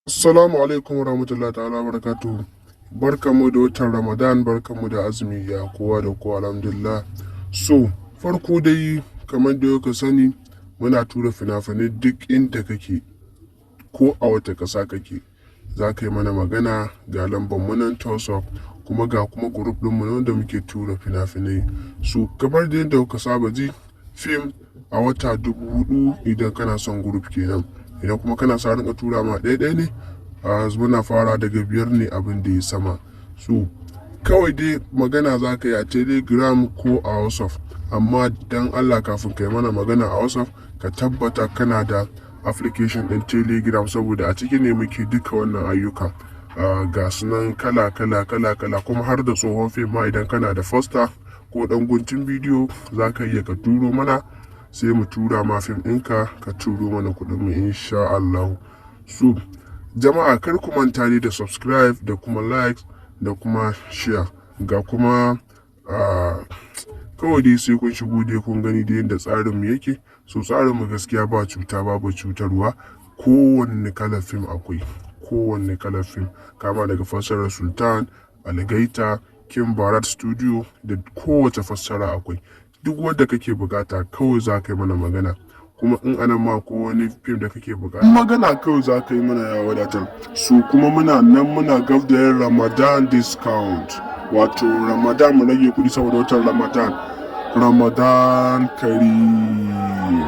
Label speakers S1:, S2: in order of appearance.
S1: Assalamu alaikum warahmatullahi ta'ala barakatuhu. Barkanmu da watan Ramadan, barkanmu da azumi, ya kowa da kowa? Alhamdulillah. So, farko dai, kamar da kuka sani, muna tura fina-finai duk inda kake, ko a wata ƙasa kake. Za ka yi mana magana, ga lambar mu nan ta WhatsApp, kuma ga kuma group ɗinmu wanda muke tura fina-finai. So, kamar da yadda kuka saba ji, fim a wata 4,000 idan kana son group kenan. Idan kuma kana sa rinka tura ma ɗaya ɗaya ne, a muna fara daga 5 ne abin da ya sama. So kawai dai magana za ka yi a Telegram ko a WhatsApp, amma dan Allah, kafin ka yi mana magana a WhatsApp, ka tabbata kana da application ɗin Telegram, saboda a ciki ne muke duka wannan ayyuka. Ga sunan kala kala kala kala, kuma har da tsohon fim ma, idan kana da poster ko ɗan guntun bidiyo, za ka iya ka turo mana, sai mu tura ma fim ɗinka, ka turo mana kuɗin mu insha Allah. So jama'a, kar ku manta ne da subscribe da kuma like da kuma share. Ga kuma kawai dai sai kun shigo dai kun gani da yadda tsarin mu yake. So tsarin mu gaskiya ba cuta, babu cutarwa. Kowanne kalar fim akwai, kowanne kalar fim, kama daga fassarar Sultan, Algaita, King Barat Studio, da kowace fassara akwai. Duk wanda kake bukata, kawai za ka yi mana magana. Kuma in anan ma ko wani fim da kake bukata, magana kawai za ka yi mana, ya wadatar. Su kuma muna nan muna gab da yin Ramadan discount, wato Ramadan mu rage kuɗi saboda watan Ramadan. Ramadan Kareem.